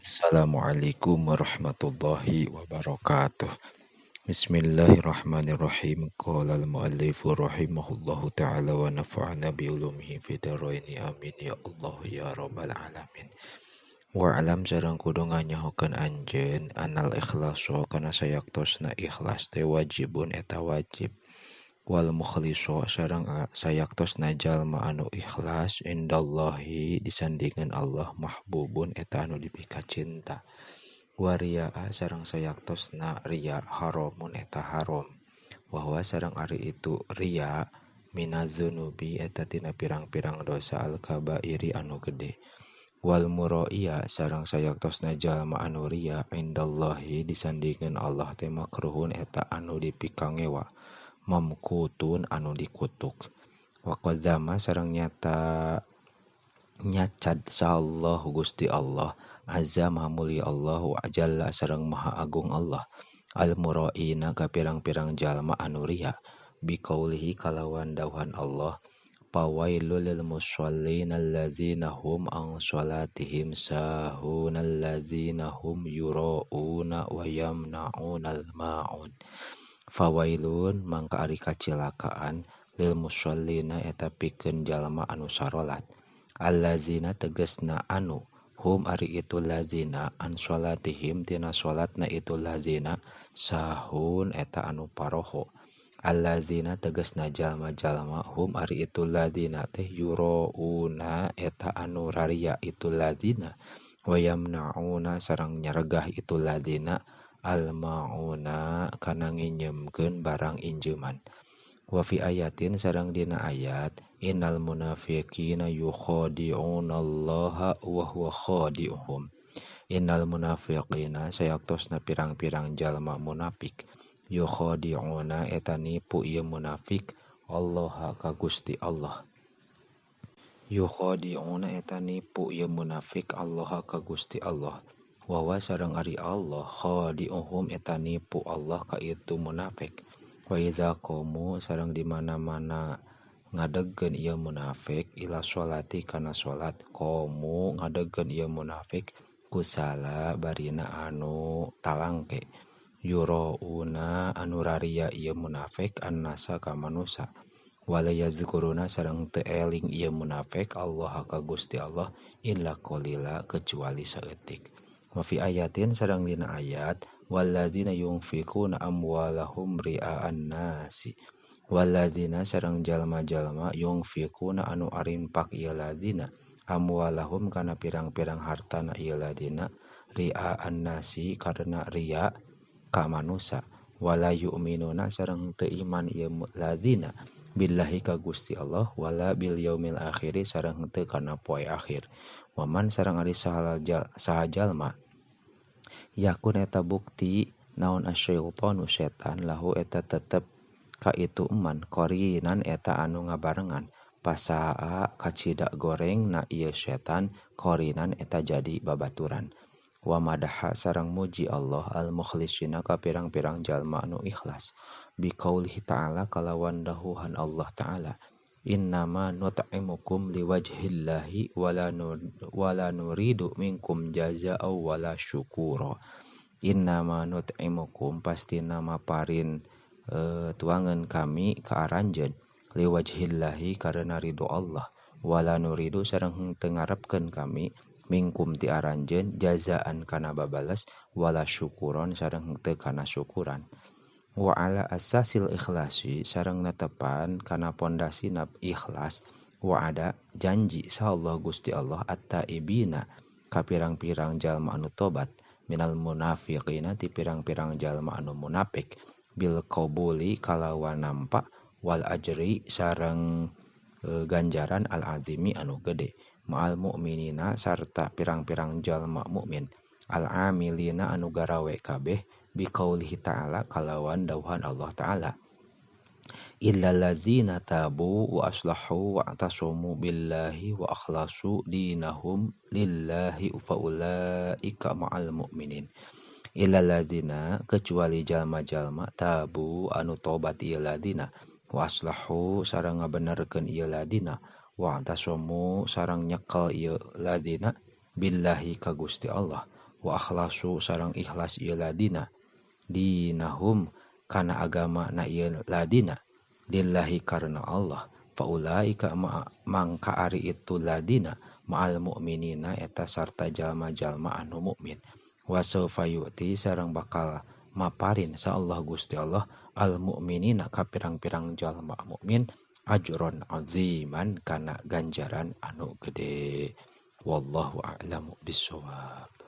Assalamualaikum warahmatullahi wabarakatuh. Bismillahirrahmanirrahim. Qala al-muallifu rahimahullahu ta'ala wa nafa'ana bi ulumihi fid dharaini. Amin ya Allah ya rabbal alamin. Wa alam sareng kudu nganyahokeun anjeun anal ikhlasu kana sayaktosna ikhlas teh wajibun eta wajib. Wal mukhlisu sareng sayaktosna jalma anu ikhlas indallahi disandingan Allah mahbubun eta anu dipikacinta. Wa riyaa sareng sayaktosna riya haramun eta haram. Wa huwa sareng ari itu riya minaz-dzunubi eta tina pirang-pirang dosa al-kabairi anu gede. Wal muraiya sareng sayaktosna jalma anu riya indallahi disandingan Allah teh makruhun eta anu dipikangewa. Mamkutun anu dikutuk. Wa qadzama sareng nyata nyacad sahallahu Gusti Allah azza maha mulia Allah wa jalla sareng maha agung Allah al muraina ka pirang-pirang jalma anu riya biqaulihi kalawan dawuhan Allah fawailul lil musallin allazina hum an salatihim sahun allazina hum yurauna wa yamnaunal maun. Fawailun mangka ari kacilakaan lil musallina eta pikeun jalma anu sarolat allazina tegasna anu hum ari itu lazina an salatihim tina salatna itu lazina sahun eta anu paroho allazina tegasna jalma-jalma hum ari itu lazina teh yurauna eta anu raria itu lazina wa yamnauna sareng nyaregah itu lazina al-mauna kana nginjeumkeun barang injeuman. Wa fi ayatin sareng dina ayat innal munafiqina yukhadi'unallaha wa huwa khadi'uhum. Innal munafiqina sayaktosna pirang-pirang jalma munafik yukhadi'una eta nipu ieu munafik Allah ka Gusti Allah. Yukhadi'una eta nipu ieu munafik Allah ka Gusti Allah. Wa sareng ari Allah khadi'uhum eta nipu Allah ka itu munafik. Wa iza qamu sareng di mana-mana ngadegkeun ieu munafik ila sholati kana salat qamu ngadegkeun ieu munafik kusala barina anu talangke yurauna anu raria ieu munafik annasa ka manusa wala yazkuruna sareng teu eling ieu munafik Allah ka Gusti Allah illa qalila kecuali saeutik. Wa fi ayatin sareng dina ayat walladzina yunfikuna amwalahum ria'an nasi walladzina sareng jalma-jalma yunfikuna anu arimpak ieu ladzina amwalahum kana pirang-pirang hartana ieu ladzina ria'an nasi karena riya ka manusa wala yu'minuna sareng teu iman ieu ladzina billahi ka Gusti Allah wala bil yaumil akhiri sareng teu kana poe akhir. Waman sareng ari saha jalma yakun eta bukti naon asyaitanu setan lahu eta tetep ka itu eman qarinan eta anu ngabarengan pasaa kacida goreng na ieu setan qarinan eta jadi babaturan. Wa madaha sareng muji Allah al mukhlisina ka pirang-pirang jalma anu ikhlas biqaulihi ta'ala kalawan dawuhan Allah ta'ala innama nut'imukum liwajhillahi wala nuridu minkum jazaa wala syukura. Innama nut'imukum pasti nama parin tuangan kami ka aranjeun liwajhillahi karena ridho Allah wala nuridu sareng henteu ngarepkeun kami minkum ti aranjeun jazaan kana babales wala syukuron sareng henteu kana syukuran. Wa ala asasil ikhlasi sareng netepan kana pondasi na ikhlas wa ada janji sahallah Gusti Allah at-taibina ka pirang-pirang jalma anu tobat minal munafiqina ti pirang-pirang jalma anu munafik bil qabuli kalawan nampa wal ajri sareng ganjaran al azimi anu gede ma'al mu'minina sarta pirang-pirang jalma mukmin al amilina anu garawe kabeh biqaulihi ta'ala kalawan dawuhan Allah ta'ala illal ladzina tabu wa aslahu wa atasamu billahi wa akhlasu dinahum lillahi fa ulaika ma'al mu'minin. Illal ladzina kecuali jalma-jalma tabu anu tobat ieu ladina wa aslahu sareng ngabenerkeun ieu ladina wa atasamu sareng nyekel ieu ladina billahi ka Gusti Allah Wa akhlasu sareng ikhlas ieu ladina dinahum kana agama na ieu ladina lillahi karena Allah faulaika mangka ari itu ladina ma'al mu'minina eta sarta jalma-jalma anu mukmin. Wa saufa yu'ti sareng bakal maparin sa Allah Gusti Allah al mu'minina ka pirang-pirang jalma mukmin ajron aziman kana ganjaran anu gede. Wallahu a'lamu bissawab.